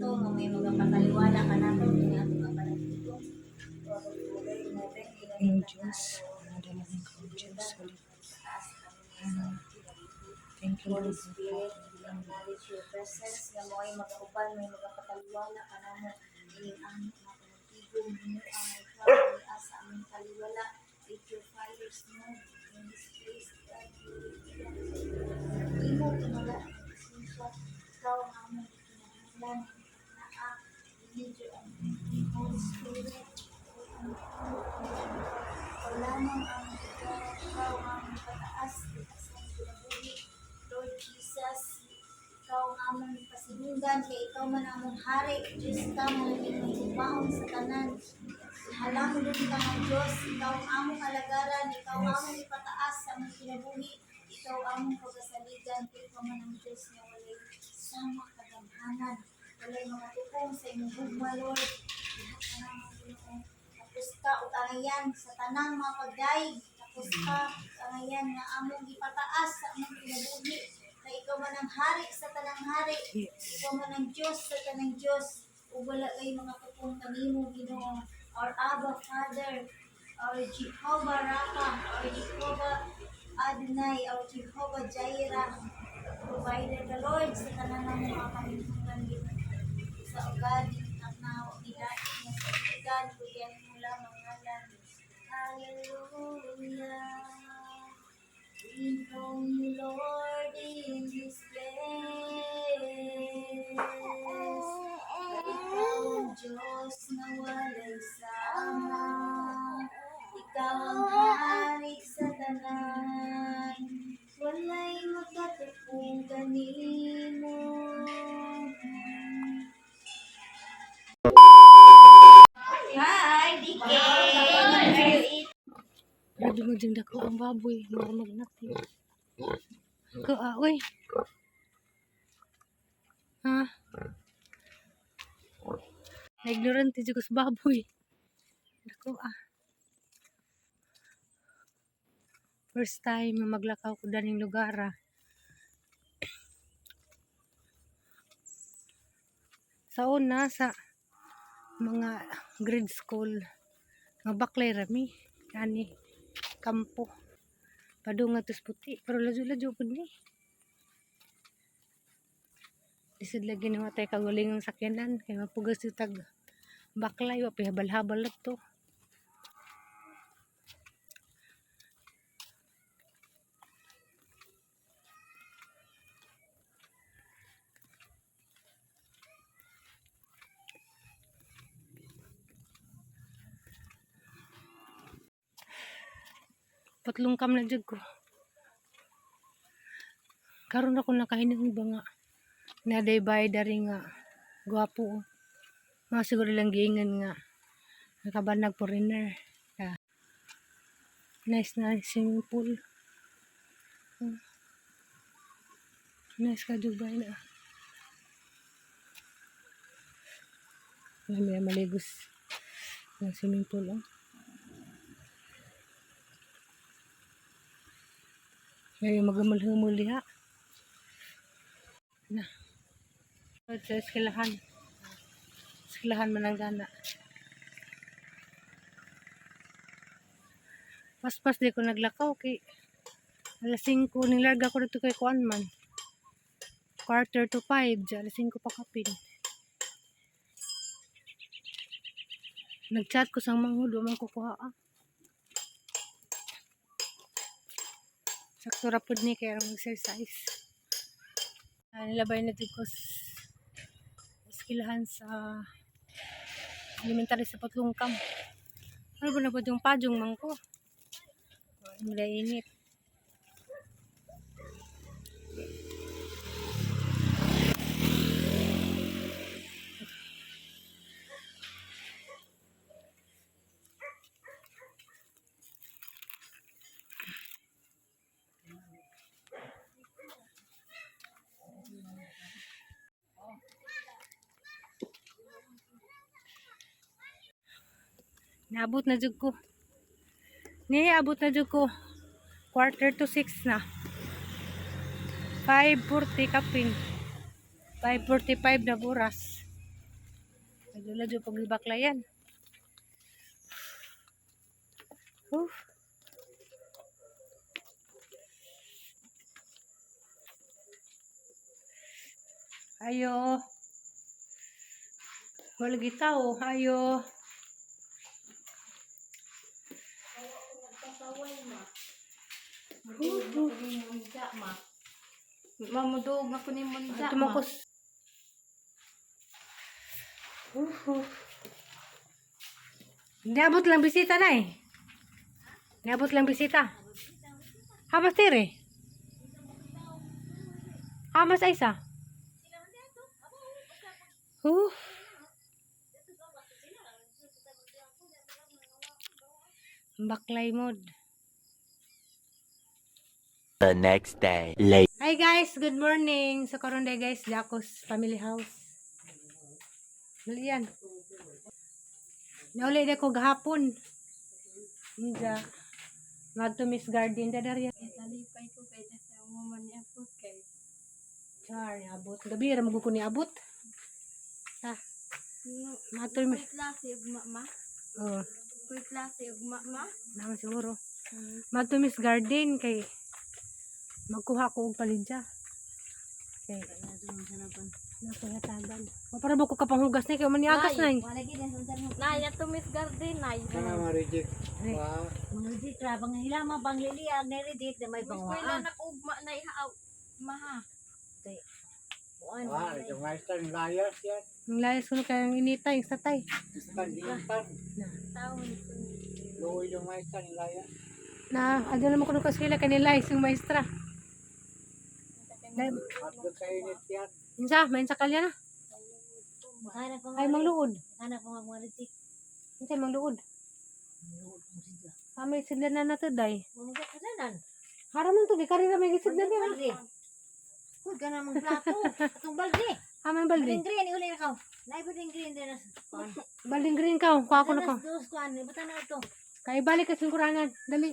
Espiritu nga may magapataliwala kanato kini atong nga panagtigom. Ang Diyos, nadala ng Diyos. Thank you, Holy Lord. Spirit, we acknowledge your presence nga mo ay magauban, may magapataliwala kanamo ining among mga panagtigom. Himuha nga ikaw ang sa among taliwala. Let your fires move in this place, God. Imo tinula ang presensya. Ikaw ang among kinahanglan naa. We need your anointing, Holy Spirit. Ikaw lamang ang ikaw ang among pataas sa among kinabuhi. Lord Jesus, ikaw ang among pasinunggan, kay ikaw man ang among hari. Diyos ka, malapit mong gugmaon sa tanan. Halangdon ka nga Diyos, ikaw ang among alagaran, ikaw ang among ipataas sa among kinabuhi, ikaw ang among pagasaligan, kay ikaw man ang Diyos nga walay sama kagamhanan, walay makatupong sa imong gugma, Lord. Lahat ka naman, Ginoo. Tapos ka ug angayan sa tanang mga pagdaig, tapos ka ug angayan nga among ipataas sa among kinabuhi, kay ikaw man ang hari sa tanang hari, ikaw man ang Diyos sa tanang Diyos, ug wala kay makatupong kanimo, Ginoo. Our Abba Father, our Jehovah Rapha, our Jehovah Adonai, our Jehovah Jireh, provider the Lord sa tanan ng mga paningkuran, Ginoo. Sa ugali ang nila nga sa kuyan mo lamang ngalan. Hallelujah. We know you, Lord, in this place. Ikaw ang Diyos na walay sama. Ikaw ang hari sa tanan. Walay makatupong kanimo. Hi, DK! What are you eating? Grabe mo dyan dako ang baboy. Mga magnati. Ko, ah, uy. Ha? Na-ignorante dyan ko sa baboy. Dako, ah. First time na maglakaw ko daning lugar, ah. Sa una, sa mga grade school, mabaklay rami. Kani, kampo. Padung nga tos puti, pero ladyo-ladyo pud ni. Lisod lagi na matay kagaling ang sakyanan kay mapugas yung tag baklay wa pay habal-habal na to. Patlungkam na jud ko. Karon ako nakahinom ba nga naday bay dari nga gwapo, oh. Mga siguro lang giingon nga nakabanag foreigner. Ah. Nice na swimming pool. Oh. Nice ka Dubai na. May mga maligos ng swimming pool. Oh. May magamul-humul diha. Na. Sa eskilahan. Eskilahan man ang gana. Paspas di ko naglakaw kay alas 5 nilarga ko dito kay kuan man. 4:45, di alas 5 pa kapin. Nagchat ko sang manghud, wa man ko kuha, ah. Sakto ra pud ni kay aron exercise. Ah, nilabay na jud ko eskilahan sa elementary sa Patlungkam. Ano ba na ba yung pajong man ko? Wala init. Naabot na jud ko. Ni abot na jud ko. 5:45 na. 5:40 kapin. 5:45 na oras. Nagdula dyan pag baklayan. Oof. Ayo. Wala gitaw. Ayo. Nagpasaway ma. Mudug na ko ni Munda ma. Mamudug na ko ni Munda ma. Tumakos. Uhu. Niabot lang bisita na eh. Niabot lang bisita. Hamas tire. Hamas ay isa. Huh. Baklay mod. The next day. Late. Hi guys, good morning. So karon day guys, Jacos family house. Dali yan. Nauli na ko gahapon. Inja. Magto Miss Garden da darya. Nalipay ko kay sa umuman niya po kay. Char, abot. Gabi ra maguko ni abot. Ha, Magto Miss. Klase ugma ma. Oh, Kuy klase ugma ma. naman siguro. Magto Miss Garden kay magkuha ko og palidya. Kay Napahatagan. Para ba ko kapanghugas na kay maniagas na eh. Wala gid ang sundan mo. Nay, ato Miss Garden nay. Kana ma-reject. Ay. Wa Mga reject ra bang hilama bang liliag na reject na may Wala bangwaan. na ko ugma nay ha. Maha. Buan. wa yung maestra ng layas yan. Ang layas ko na kayang inita yung satay. Tan intan. Taon. Luoy yung maestra ng layas. Na, ano naman ko nung sila kanila yung maestra. Dai, At sa init yan. insa, main sa kalya na. Hanap pa Ay, mangluod. Hanap pa mga reject. Insa, mangluod. Ah, may sidlan na nato, day. Mga kasanan. Haram man to, gikari na may gisidlan niya. Balde. Uy, gana mang plato. Atong balde. Ah, may balde. Green green uli na ka. Naay green green din na. Kuan. Balding green ka, kuha ko na ko. Dos kuan, ibutan na ito. Kay balik ka singkuranan, dali.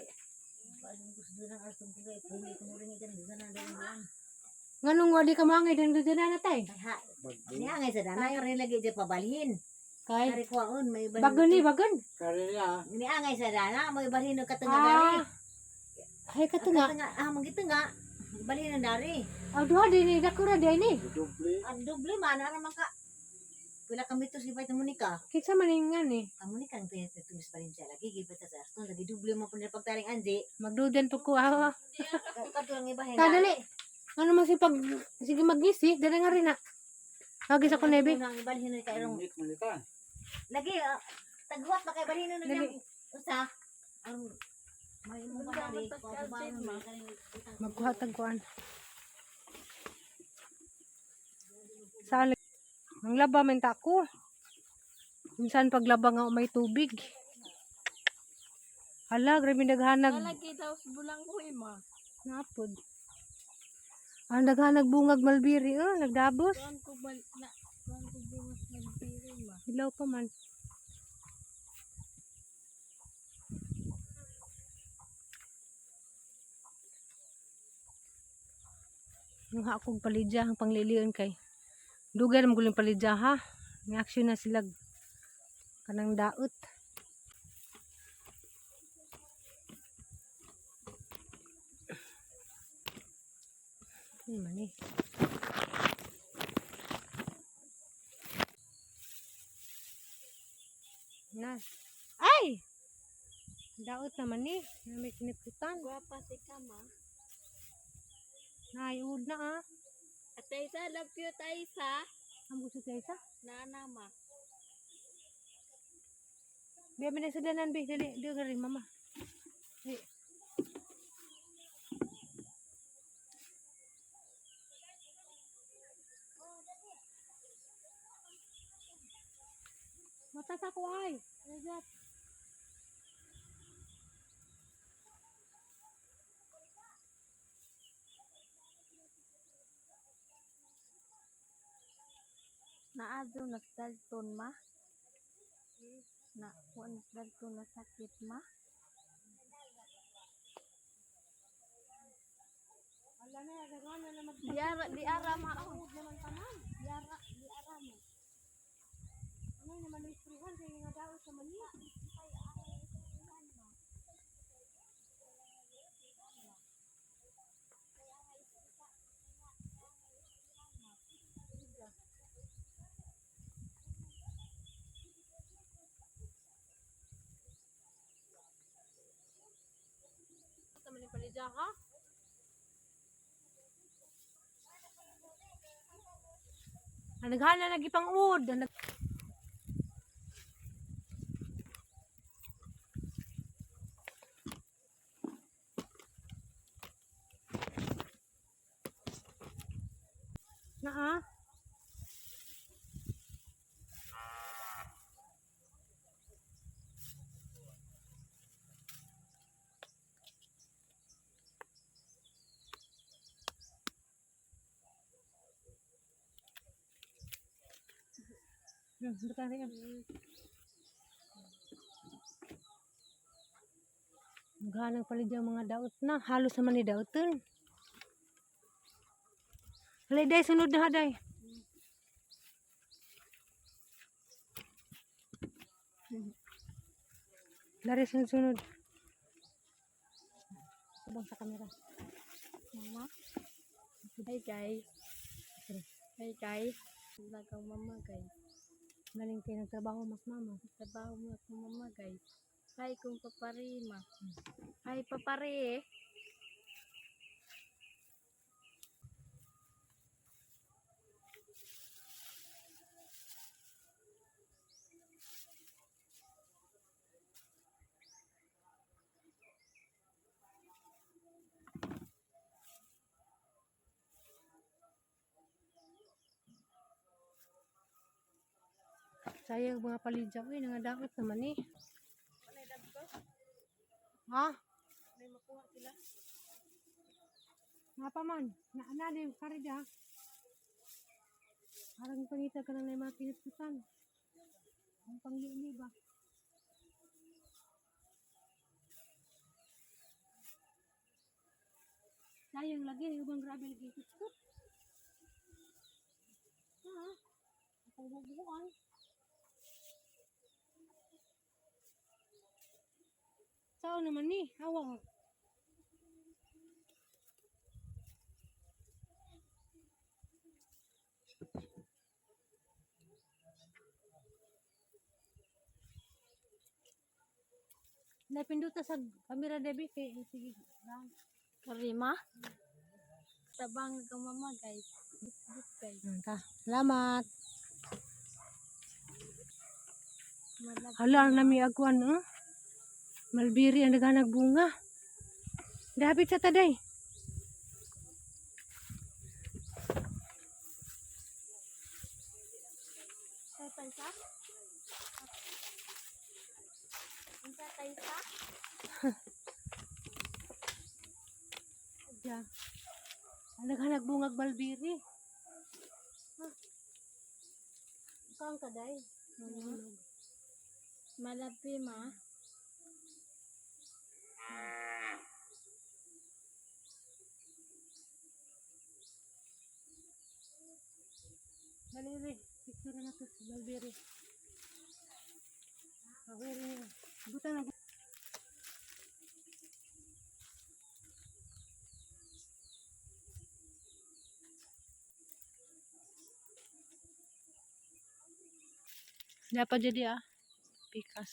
Nganong wali ka mangay, dan doon na natay. Ay ha. Niya ngay sa dana rin lagi di pabalhin. Kay, Kari kuwaon may balhin. bagon ni, bagon. Karya. Niya ngay sa dana may balhin og katunga dari. Ah, ay katunga. Katunga ah manggitunga. Balhin ang dari. Ah, duha din ni, dakura din ni. Doble. Ang doble man ara man ka. Pila kami to si Pait Monica. Kinsa man yung nga ni. Ang Monica ang pinatumis pa rin siya lagi gipit sa Aston lagi doble mo po nila pagtaring anji. Magdudan po ko, ah. Kadto ang ibahin. Ta, dali. Ano man si pag, sige magngisi, dali nga rin na. Lagi sa kunebe. Ang ibalhin na kay rong. Init man ita. Lagi taghuwat pa kay balhin na Dali. nang usa. Ang may mo pa dari pa Magkuha tagkuan. Saan? Ang laba man ta ko. Minsan paglaba nga may tubig. Hala, grabe naghanag. Lagi daw sa bulang ko ma. Napod. Ang naghanag bungag malbiri, oh, nagdabos. Kuan ko bal na kuan ko bungas nagbiri ma. Hilaw pa man. Yung akong palidya, ang panglilion kay. Dugay na maguling palidya ha. May action na sila. Kanang daot. Ano man eh. Na. Ay! Daot naman eh. Na may kiniputan. Gwapa si ka ma. Naiud na ah. Atay sa love you tay sa. Ang gusto tayo isa. Nana ma. Biya may nasidanan bi. Dali, dali ka rin mama. Dali. Mata sa ko ay. Rejat. Naadto na sa Dalton ma. Na kuan na sa Dalton na sakit ma. Diara diara ma. Diara diara mo. man ni. Tama ni palidya ha? Ang naghana lagi pang ud. Ang Naa. Butang rin. Naghanang palit yung mga daot na. Halos naman ni daoton. Halay, day. Sunod na, day. Dari, sunod-sunod. Subang sa kamera. Mama. Hi guys. Hi guys. Nagaw mama guys. Galing kayo nagtrabaho mas mama. Trabaho mo ako mama guys. Hi kung paparima. Hi papare. Sayang mga palidya ko eh, nangadaot naman eh. Ha? May makuha sila. Nga pa man, na na di karida. Parang pangita ka lang na yung mga pinutputan. Ang panglili ba? Sayang lagi, yung ibang grabe lagi kutkut. Ha? Ang bubuan. Saan naman ni? Awa. Napinduta sa kamera Debbie kay sige lang. Karima. Tabang nagaw mama guys. Good guys. Ka. Salamat. Malab Hala ang nami agwan oh. Malbiri ang naghanag bunga. Dapit sa taday. Sa taysa? Unsa taysa? Ya. Ang naghanag bungag malbiri. Ha? Kaan ka day? Mm. Malapi ma. Maliri. Picture na to sa malbiri. Malbiri niya. Buta na. Dapat jadi ah. Pikas.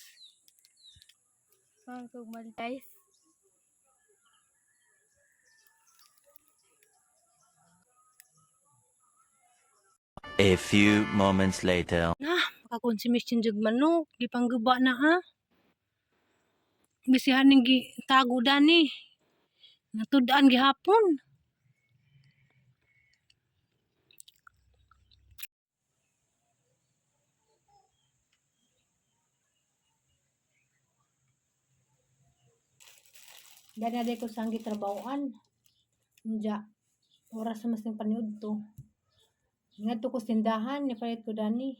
Pangkog mal guys. A few moments later. Na, makakonsumisyon jud manok, gipangguba na ha. Bisihan ning gi tago dani. Natud-an gihapon. Dana day ko sang gitrabahoan. Unja, oras na mas ning paniud to. Ngadto ko tindahan, nipalit ko dani.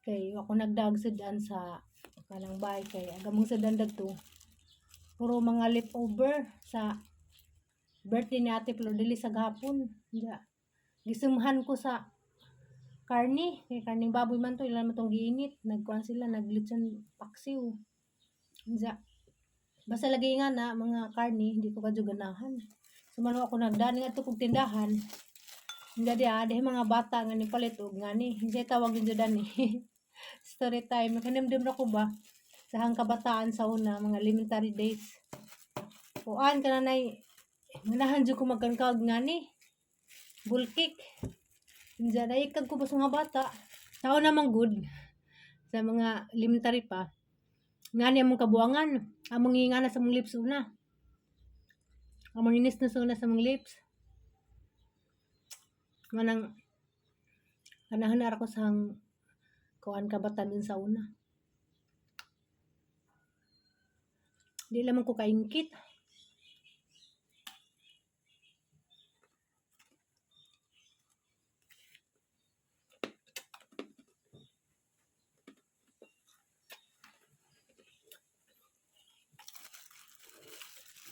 Kay ako nagdag sa daan sa kanang bahay kay agamong sa daan dagto. Puro mga leftover sa birthday ni Ate Flor Dili sa gahapon. Unja, gisumhan ko sa Karni, kay karning baboy man to, ilan man tong giinit. Nagkuan sila, naglitson paksiw. Unsa. Basta lagi nga na mga karni, hindi ko kadyo ganahan. So man ako nagdani nga to kog tindahan. Hindi di ah, dahil mga bata nga ni palit og ngani. Hindi tawag yun dyan eh. Story time. Kanimdim na ko ba sa hang kabataan sa una, mga elementary days. Kuan ka na nay, ganahan jud ko magkankag ngani. Bulkik. Hindi na ikag ko ba sa mga bata. Tao namang good sa mga elementary pa. Ngani among kabuangan. Among ngingana sa mong lips una. Among inis na sa una sa mong lips. Manang ganahan na ako sa hang kuan kabataan din sa una. Di lamang ko kaingkit.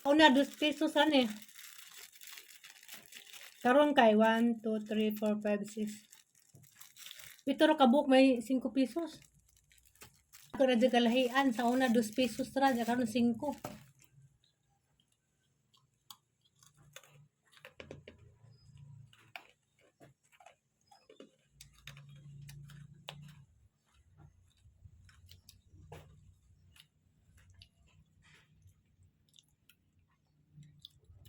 Una, 2 pesos ano eh. Karon kay 1, 2, 3, 4, 5, 6. Pito ra kabuk may 5 pesos. Ako ra jud kalahian sa una 2 pesos ra ja karon 5.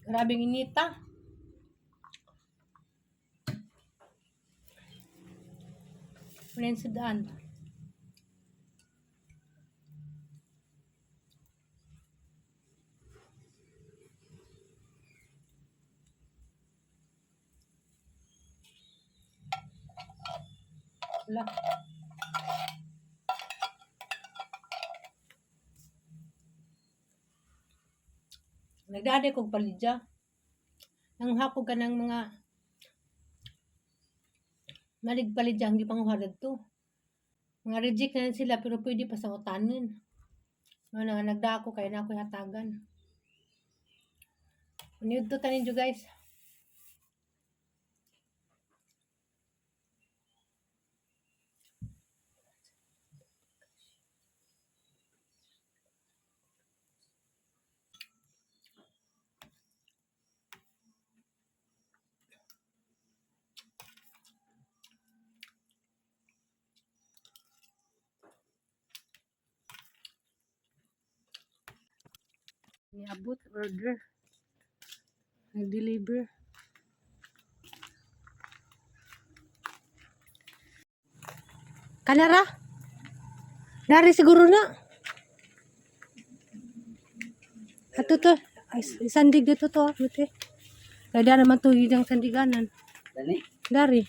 Grabing inita. Wala yung sudaan. Wala. Nagdaaday kog palidya. Nanghapog ka ng mga maligpalidya ang gipanguha to. Mga reject na rin sila pero pwede pa sa utanin. Ano nga nagdako kay na ako'y hatagan. Unid to tanin guys. Niabot order. Nag-deliver. Kanara? Dari siguro na. Ato to. Ay, sandig dito to. Buti. Kaya naman to yung sandiganan. Dani? Dari.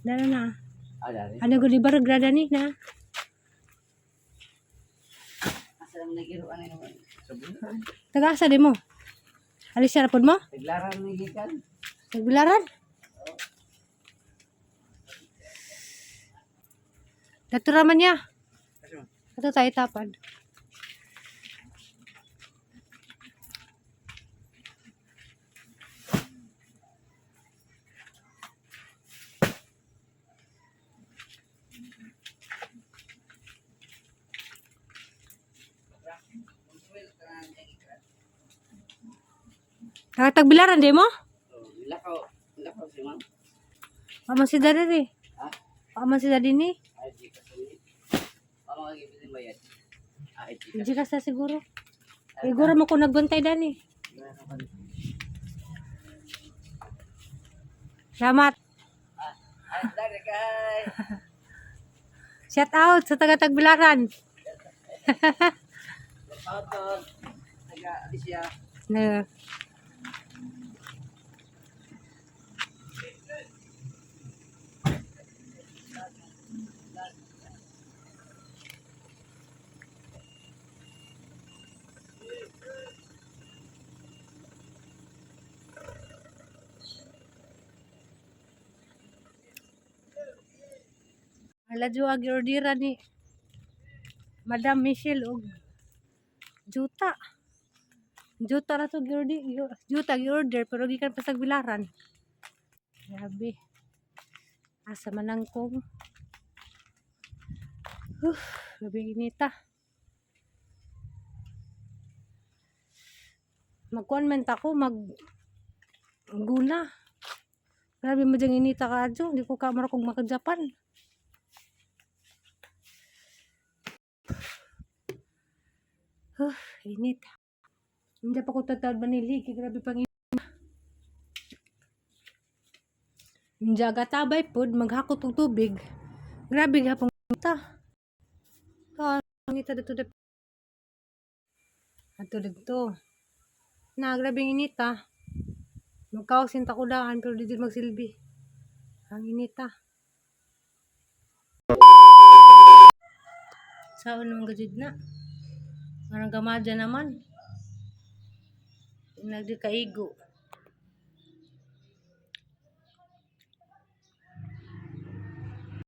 Dari na. Ah, dari. Ano ko di barag grada ni na. Asa lang nagiruan na naman. Tagasa di mo. Alis siya rapod mo? Naglaran ni gikan. Nagbilaran? Naturaman niya. Ito tayo tapad. Nakatagbilaran di mo? Lakaw, lakaw si ma'am. Paman si daddy eh. Ha? Paman si daddy ni. Ay, di ka sa ni. Mama kagibin bayad. Ay, di ka. Hindi ka sa siguro. Siguro mo kung nagbantay dani. Salamat. Ay, dari kay. Shout out sa taga Tagbilaran. Otod. Taga Alicia. Na. Ala juwa giordira ni Madam Michelle og juta. Juta ra to giordi, juta giorder pero gikan pa sa bilaran. Grabe. Asa manangkong. Grabe inita. Magkuan man ta ko, mag guna. Grabe mo diyang inita ka adyo. Hindi ko kamara kong maka-Japan. Init. Hindi pa ko tatawad manili. Kay grabe pang init. Hindi tabay pod, maghakot og tubig. Grabe gapong inita. Ka, inita dito dito. Ato dito. Na, grabe ang inita. Magkausin ta kudahan pero di jud magsilbi. Ang inita. Saan naman gajud na? Parang gamadya naman. Nagdi kaigo.